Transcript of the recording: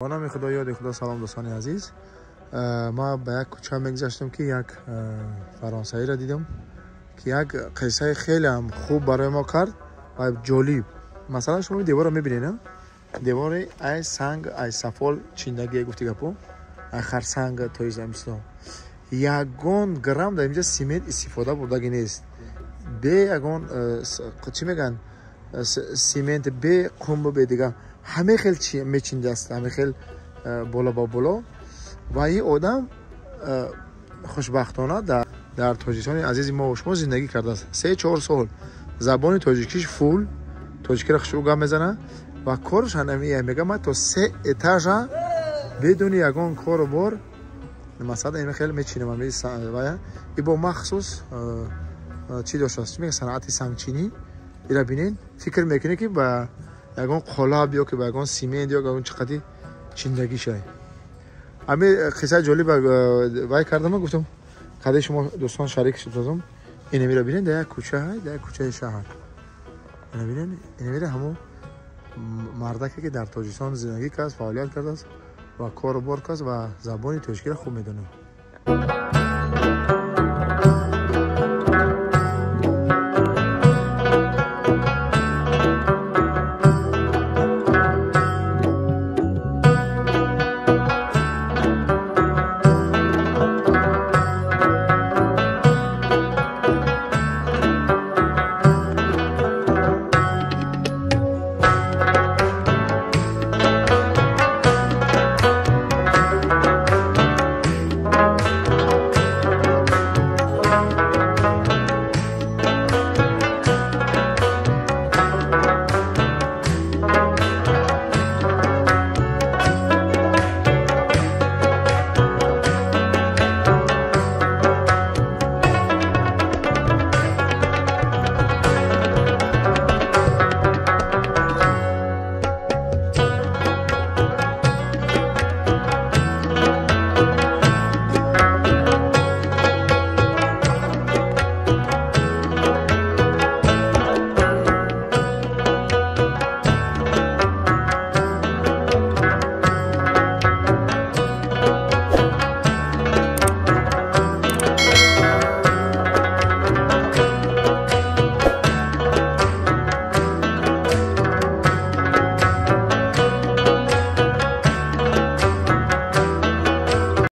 Ба номи Худо, ёди Худо. Салом, дӯстони азиз. Ма ба як кӯча мегузаштам, ки як фаронсавиро дидам, ки як қиссаи хелеам хуб барои мо кард ва ҷолиб. Масалан, шумо деворро мебинед, девори ай санг, ай сафол чиндагие, гуфти гапо, ай харсанг, тоиз амисло. Ягон грамм дар инҷа симент истифода бурдагӣ нест, бе ягон, чӣ мегӯянд, симент, бе қумбу бе дигар, ҳаме хел мечиндааст, ҳаме хел боло ба боло. Ва ин одам хушбахтона дар Тоҷикистони азизи мо шумо зиндагӣ кардааст 3-4 сол, забони тоҷикиш фул, тоҷикиро хушрӯ гап мезанад ва кораш ҳамия. Мега, ман то се этажа бидуни ягон кору бор, масалан, ин хел мечинам. И бо махсус чӣ доштааст, чӣ мега, санъати сангчинӣ. Ира бинед, фикр мекунед, ки ба ягон қолаб ё ки ба ягон симент ё ягон чиқади чиндагӣ шай. Ҳами қиссаи ҷолиб вай кардам, гуфтам, қадаи шумо дӯстон шарик шудам. Инамира бинед, дар як кӯча, дар як кӯчаи шаҳр. Ина бинед, инамира ҳамон мардаке, ки дар Тоҷикистон зиндагӣ кард, фаъолият кардааст ва кору бор кард ва забони тоҷикиро хуб медонад.